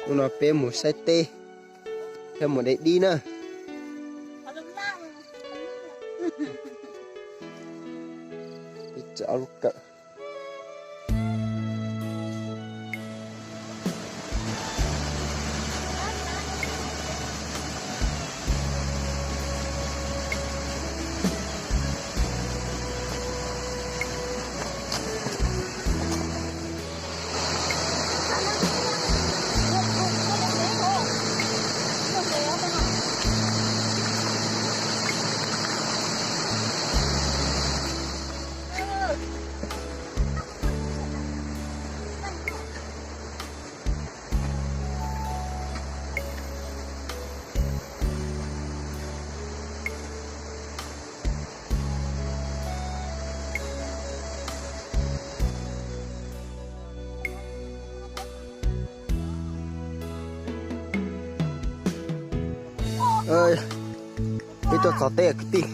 Hnub no peb mus saib teb thiab mus de dib na. Peb tso ob lub kawm. Peb tuaj txog teb kwv tij.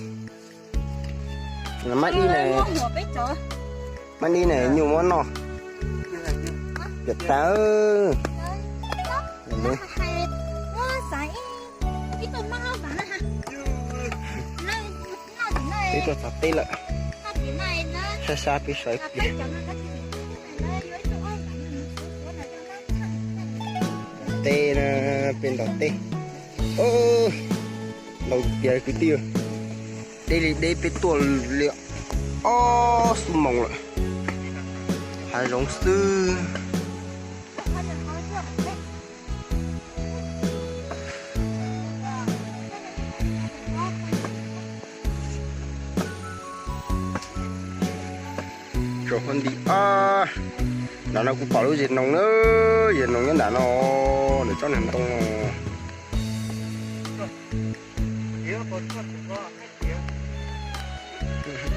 Mab dib na, mab dib na nyuj muab noj. Peb tuaj txog teb lawm, sab sab peb sawv pliag. Teb na, peb ntaus teb. Ntaus tiag kwv tij, deb li deb, peb tuaj li ob xuab moos lawm, hav zoov xwb. Tsaus huab nti a. Nram no kuv pom lub zes noog na, zes noog nyob nram no, nws tsob niag ntoo no.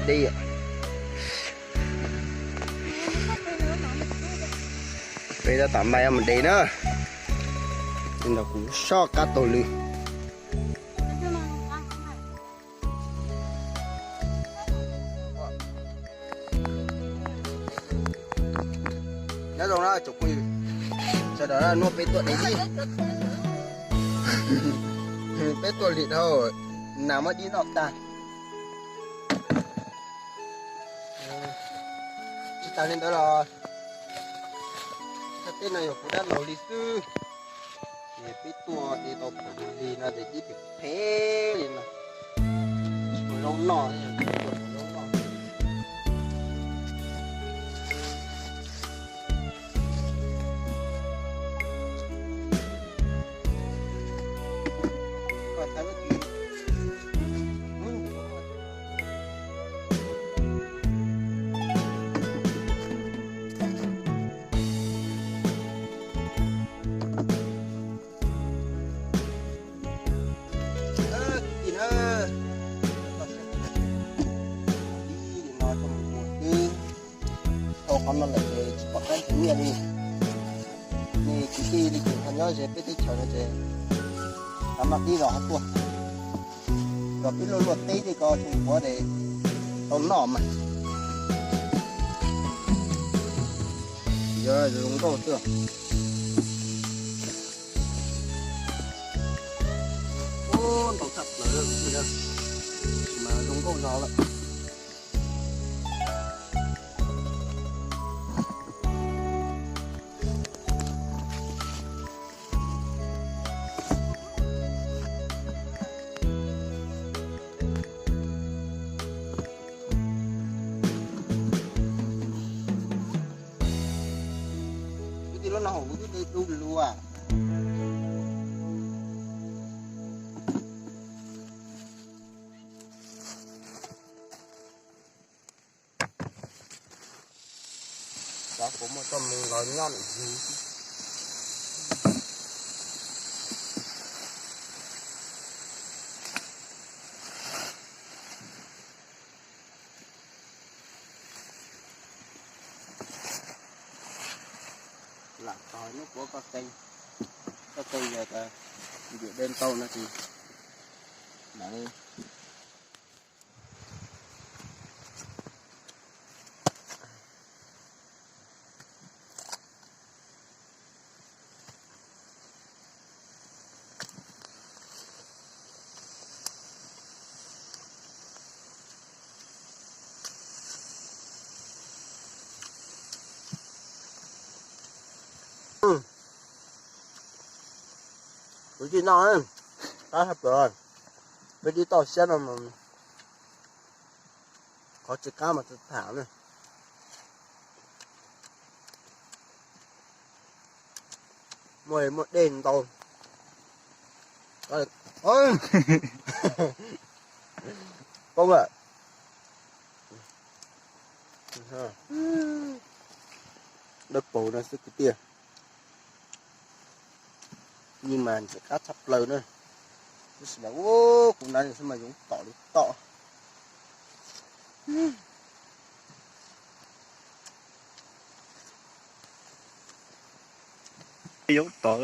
Deb. Peb tab tom npaj mus de na. Nrog kuv soj qab taug lw. Nyob zoo na tsoom phooj ywg, sawv daws, hnub no peb tuaj de dib, peb tuaj lig dhau, nas muab dib noj tag. Tsis tas li ntawd los thaj teb no yog kuv dab laug li xwb. Ces peb tuaj de tau pom lig no ces dib phem phem li no, tsis muaj zaub noj, tsis muaj zaub noj. Kwv tij na, dib li no rau mus mus xwb, tau qhov no lawm ces tsis pom qab nyiaj li. Nej kwv tij li ces ho nyob ze peb teb chaws no ces kav mam dib los ho tuaj, kom peb luaj luaj teb tej ko tsoo quav es tau noj mas. Yuav zoo nkauj xwb. Ub, ntau tshaj plaws lawm, mas zoo nkauj zog lawm. Kuv tij lub no hauv kuv twb de du lug. Xav kuv muaj txoj hmoo los nyob lwm hnub. Lam txog hnub puav koj tee, koj tee yog tias ntim dej ntau no ces mam li Kwv tij noj, qab tshaj plaws. Peb tib toj siab no mas qhov tsis qab mas tsis tham na. Muaj, muaj dej ntau. Poob lawm. Dawb paug no xwb kwv tij. Yeej mas ntxim qab tshaj plaws na. Tab sis mas ua kuv nav xwb mas yoov tom li tom. Yoov tom.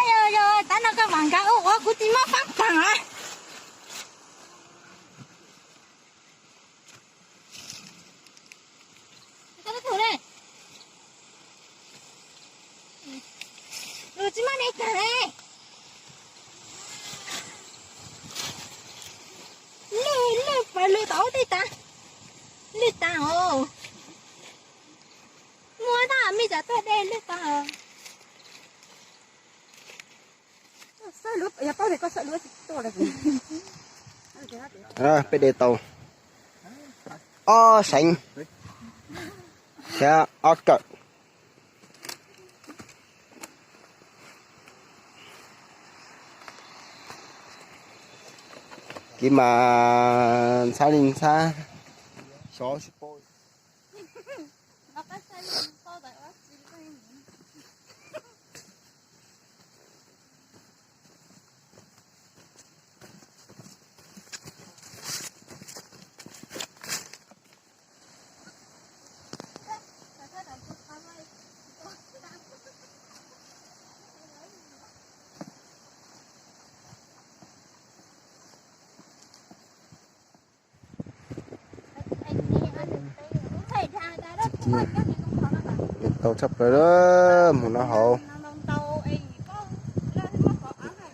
Yog, yog tab no koj vam nkawd ua kuv tsis muaj faab taag. Lug tsis muaj dej taag le. Lwj, lwj, pawg lwj tau dej taag. Lwj taag os. Muaj tab mej tsaam tuaj dej lwj taag os. Peb de tau ob seev thiab ob kawm. Kiv mas ntxhab li ntxhab, xyov tsis paub. Tau tshaj plaws, mus no hauv,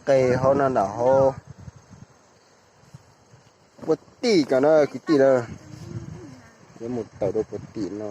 qe hauv no nram hauv. Puag tim ko na kwv tij na, yuav mus tawm rau puag tim no.